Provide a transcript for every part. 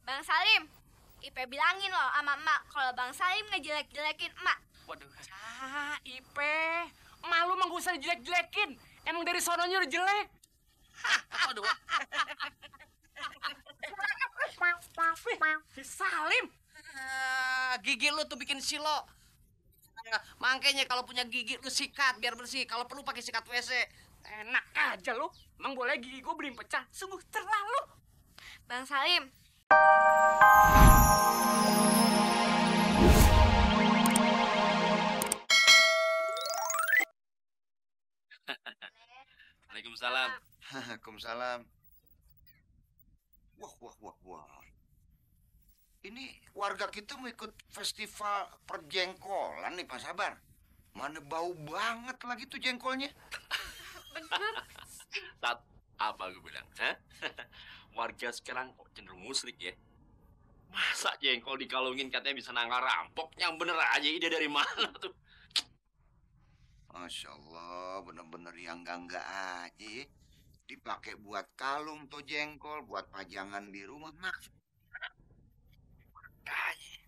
Bang Salim, Ipe bilangin loh sama emak kalau Bang Salim ngejelek-jelekin emak. Waduh, Ipe, emak lu mah gak usah dijelek-jelekin. Emang dari sononya udah jelek. Waduh. Si Salim. Gigi lu tuh bikin silo. Makanya kalau punya gigi lu sikat biar bersih. Kalau perlu pakai sikat WC. Enak aja lu. Emang boleh gigi gue beli pecah? Sungguh terlalu. Bang Salim. Waalaikumsalam. Waalaikumsalam. Wah. Ini warga kita mau ikut festival perjengkolan nih, Pak Sabar. Mana bau banget lagi tuh jengkolnya. Tat, apa gue bilang? Hah? Warga sekarang kok cenderung musrik ya? Masa jengkol dikalungin katanya bisa nangkal rampok? Yang bener aja ide dari mana tuh? Masya Allah, bener-bener yang enggak aja ya. Dipakai buat kalung tuh jengkol, buat pajangan di rumah.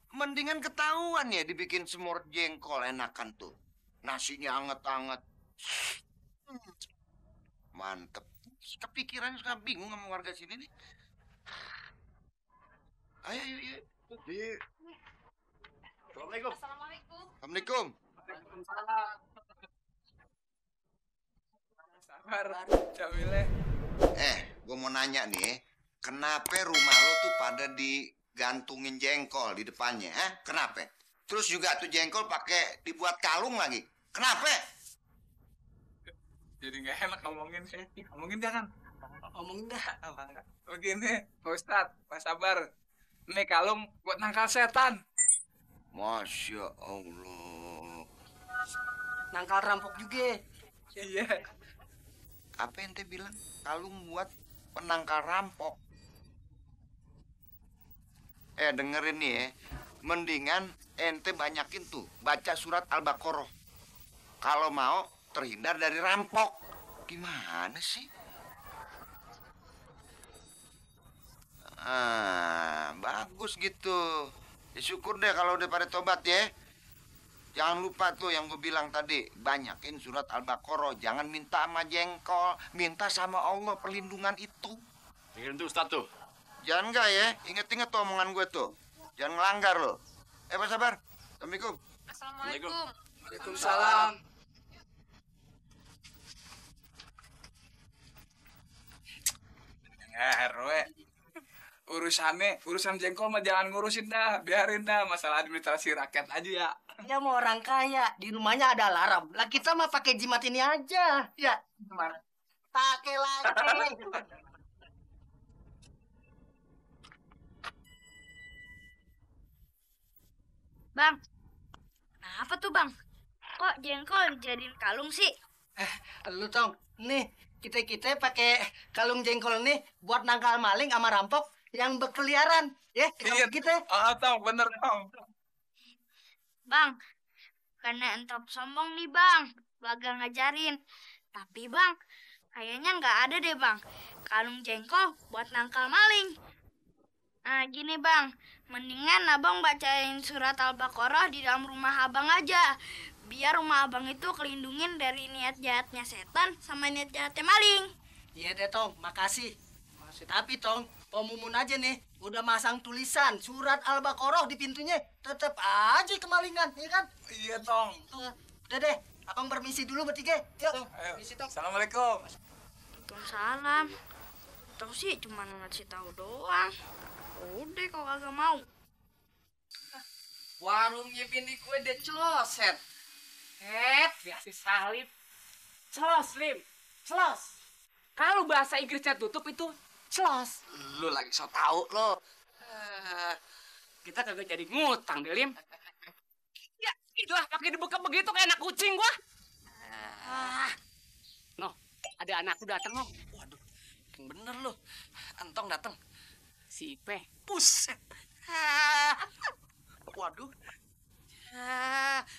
Mendingan ketahuan ya dibikin semur jengkol enakan tuh. Nasinya anget-anget. Mantep. Kepikiran suka bingung sama warga sini nih. Ayo. Assalamualaikum. Assalamualaikum. Assalamualaikum. Waalaikumsalam. Sabar, Jamile. Gue mau nanya nih, kenapa rumah lo tuh pada digantungin jengkol di depannya? Kenapa? Terus juga tuh jengkol pakai dibuat kalung lagi. Kenapa? Jadi nggak enak ngomongin sih. Ngomongin jangan. Ngomongin dah. Begini, Pak Ustadz, Pak Sabar. Ini kalung buat nangkal setan. Masya Allah. Nangkal rampok juga. Iya. Apa ente bilang? Kalung buat penangkal rampok. Dengerin nih ya. Mendingan ente banyakin tuh baca surat Al-Baqarah. Kalau mau terhindar dari rampok. Gimana sih? Bagus gitu. Ya syukur deh kalau udah pada tobat ya. Jangan lupa tuh yang gue bilang tadi. Banyakin surat Al-Baqarah. Jangan minta sama jengkol. Minta sama Allah perlindungan itu. Dengerin tuh Ustadz tuh. Jangan enggak ya. Ingat-ingat tuh omongan gue tuh. Jangan ngelanggar lo. Pak Sabar. Assalamualaikum. Assalamualaikum. Waalaikumsalam. RW. Urusan jengkol mah jangan ngurusin dah, biarin dah masalah administrasi rakyat aja ya. Dia mau orang kaya, di rumahnya ada alarm. Lah kita mah pakai jimat ini aja, ya. Pakai lagi. Bang, kenapa tuh bang? Kok jengkol jadiin kalung sih? Lu Tong, nih kita pakai kalung jengkol nih buat nangkal maling sama rampok yang berkeliaran, ya. Iya Kita. Tong, bener Tong. Bang, karena entop sombong nih bang, bagal ngajarin. Tapi bang, kayaknya nggak ada deh bang, kalung jengkol buat nangkal maling. Nah gini bang, mendingan abang bacain surat Al-Baqarah di dalam rumah abang aja. Biar rumah abang itu kelindungin dari niat jahatnya setan sama niat jahatnya maling. Iya deh Tong, makasih. Tapi Tong, Om Mumun aja nih udah masang tulisan surat Al-Baqarah di pintunya, tetap aja kemalingan, ya kan? Iya Tong. Udah deh, abang permisi dulu bertiga. Yuk. Ayo. Permisi Tong. Assalamualaikum. Waalaikumsalam. Tahu sih cuma ngasih tahu doang. Udah kok kagak mau. Warungnya bini gue udah celoset. Ya si Salim. Celos, Lim. Celos. Kalau bahasa Inggrisnya tutup itu celos. Lu lagi so tau lo. Kita kagak jadi ngutang deh, Lim. Ya, itulah pakai dibuka begitu kayak anak kucing gua. Noh, ada anakku datang, noh. Waduh, yang bener lo. Antong datang. Si Ipe. Buset. Waduh.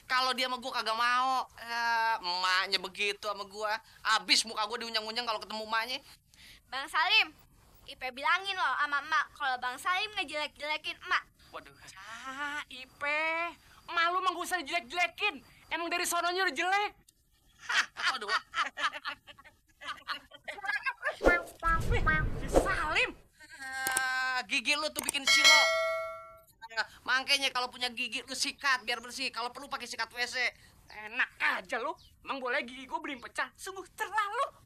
Kalau dia sama gue kagak mau. Emaknya begitu sama gue. Abis muka gue diunyang-unyang kalau ketemu emaknya. Bang Salim, Ipe bilangin loh sama emak kalau Bang Salim ngejelek-jelekin emak. Waduh. Ipe. Emak lu mah gak usah jelek-jelekin. Emang dari sononya udah jelek. Aduh. Wih, si Salim. Gigi lu tuh bikin silo. Makanya kalau punya gigi lu sikat biar bersih. Kalau perlu pakai sikat WC. Enak aja lu. Emang boleh gigi gue beliin pecah. Sungguh terlalu.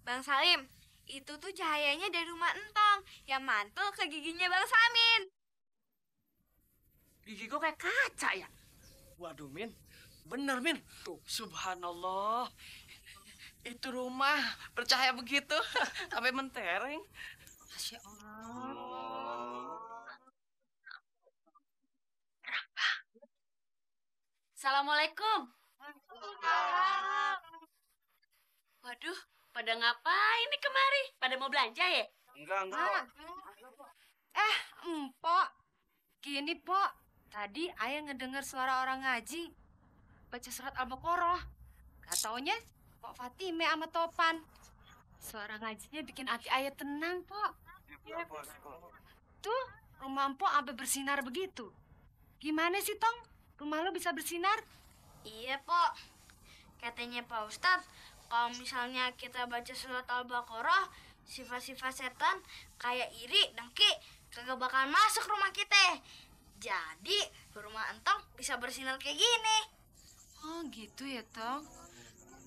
Bang Salim, itu tuh cahayanya dari rumah Entong yang mantul ke giginya Bang Samin. Gigi gue kayak kaca ya. Waduh, Min. Bener, Min. Tuh, subhanallah. Itu rumah bercahaya begitu. Sampai mentereng. Masya Allah. Assalamualaikum. Waduh, pada ngapain nih kemari? Pada mau belanja ya? Enggak. Empok. Gini, Pok. Tadi ayah ngedengar suara orang ngaji. Baca surat Al-Baqarah. Gak taunya, Pok Fatime sama Topan. Suara ngajinya bikin hati ayah tenang, Pok. Tuh, rumah Empok sampai bersinar begitu. Gimana sih, Tong? Rumah lo bisa bersinar? Iya, Pok. Katanya Pak Ustadz, kalau misalnya kita baca surat Al-Baqarah, sifat-sifat setan kayak iri, dengki, kagak bakal masuk rumah kita. Jadi, rumah Entong bisa bersinar kayak gini. Oh, gitu ya, Tong.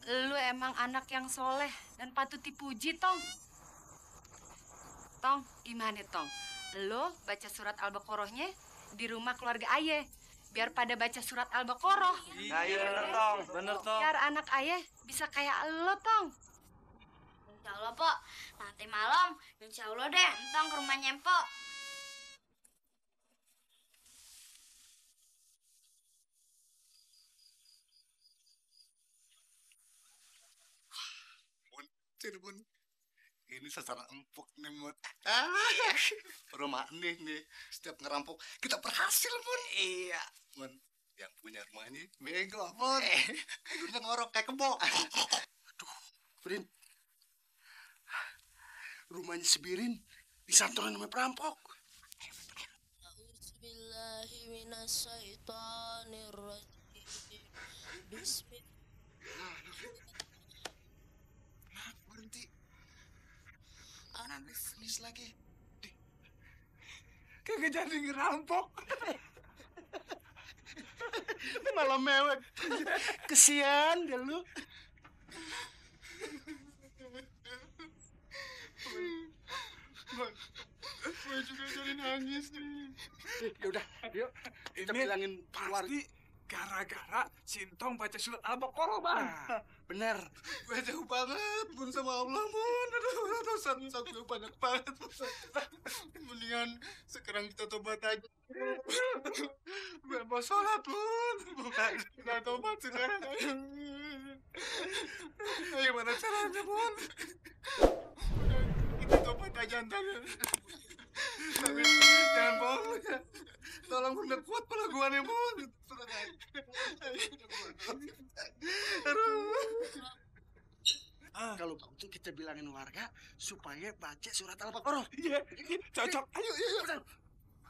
Lu emang anak yang soleh dan patut dipuji, Tong. Tong, gimana, Tong? Lu baca surat Al-Baqarahnya di rumah keluarga ayah. Biar pada baca surat Al-Baqarah. Iya, bener, Tong. Biar anak ayah bisa kayak lo, Tong. Insya Allah, Pok. Nanti malam, insya Allah deh, Entong ke rumahnya Empok. Bun. Ini sasaran empuk nih, Mun. Rumah nih. Setiap ngerampok, kita berhasil, Mun. Iya, Mun. Yang punya rumah ini bego, Mun. Tidurnya ngorok kayak kebo. Aduh, Prin. Rumahnya si Birin disantorin sama perampok. Berhenti. Nangis lagi. Kagak jadi ngerampok. Malah mewek. Kesian dia lu. Gue juga jadi nangis nih. Yaudah, yuk. Kita bilangin Pasti gara-gara Sintong baca surat Al-Baqarah, Bang. Bener. Gue jauh banget, Bun, sama Allah, Bun. Aduh, dosa gue banyak banget. Mendingan sekarang kita tobat aja. Gue mau sholat, Bun. Kita tobat sekarang. Gimana caranya, Bun? Kita tobat aja ntar. Tapi jangan bohong ya. Tolong bener kuat pala gua nih, Bun. Kalau begitu kita bilangin warga supaya baca surat Al-Baqarah. Iya, cocok. Ayo.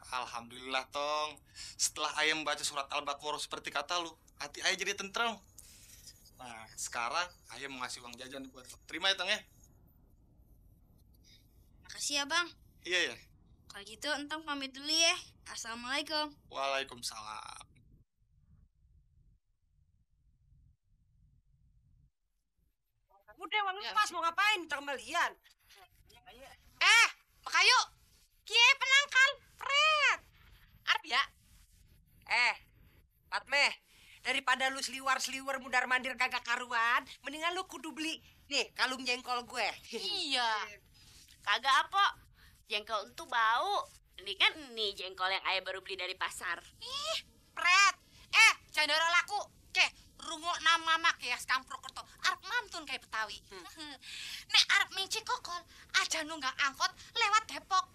Alhamdulillah, Tong. Setelah ayam baca surat Al-Baqarah seperti kata lu, hati ayah jadi tentrem. Nah, sekarang ayah mau ngasih uang jajan buat lu. Terima ya, Tong ya. Makasih ya, Bang. Iya ya. Kalau gitu, Entong pamit dulu ya. Assalamualaikum. Waalaikumsalam. Udah, Bang Lepas mau ngapain? Minta kembalian. Pak Kayu. Kie penangkal. Pret. Arep ya? Patmeh. Daripada lu seliwar-seliwar mundar-mandir kagak karuan, mendingan lu kudu beli nih kalung jengkol gue. Iya. Kagak apa. Jengkol itu bau. Ini kan jengkol yang ayah baru beli dari pasar. Ih, Pret. Candara laku. Rungok nama kayak skamprok kerto. Arep mantun kayak Betawi. Nek arep minci kokol, aja nunggak angkot lewat Depok.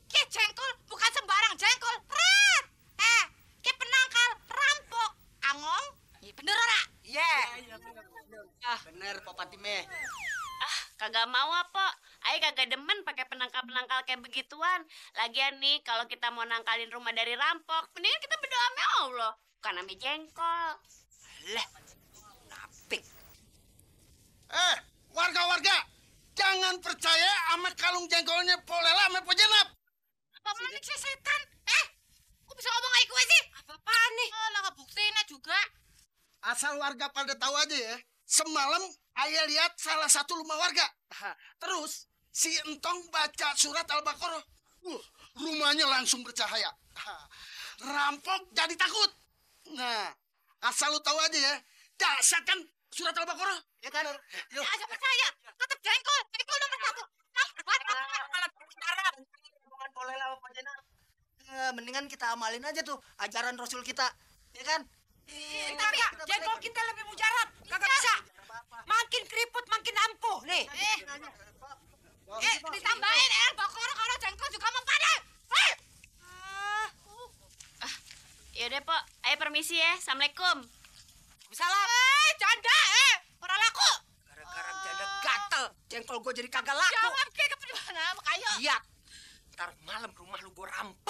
Ki jengkol bukan sembarang jengkol. Pret. Ki penangkal perampok. Angong? Iya bener ora? Iya. Bener, Pak Fatime. Kagak mau apa. Ayo kagak demen pakai penangkal-penangkal kayak begituan. Lagian nih, kalau kita mau nangkalin rumah dari rampok, mendingan kita berdoa sama Allah, bukan sama jengkol. Lah, napik. Warga-warga, jangan percaya sama kalung jengkolnya Po Lela sama Po Jenap. Apa mana sih setan? Kok bisa ngomong kayak gue sih? Apa-apaan nih? Lah ngebuktiinnya juga. Asal warga pada tahu aja ya, semalam ayah lihat salah satu rumah warga. Terus si Entong baca surat Al-Baqarah. Rumahnya langsung bercahaya. Rampok jadi takut. Nah, asal lu tahu aja ya, dahsyat kan surat Al-Baqarah? Ya kan? Yuk. Aja percaya. Tetap jengkol. Jengkol nomor 1. Boleh lah, Pak Jenap. Mendingan kita amalin aja tuh ajaran Rasul kita, ya kan? Tapi jengkol kita lebih mujarab. Kagak bisa. Makin keriput makin ampuh nih. Ditambahin Al-Baqarah kalau jengkol juga mempadai. Yaudah, Pok. Ayo permisi ya. Assalamualaikum. Salam. Canda, orang laku. Gara-gara janda gatel, jengkol gue jadi kagak laku. Jawab kayak ke mana? Ayo. Iya. Ntar malam rumah lu gue rampok.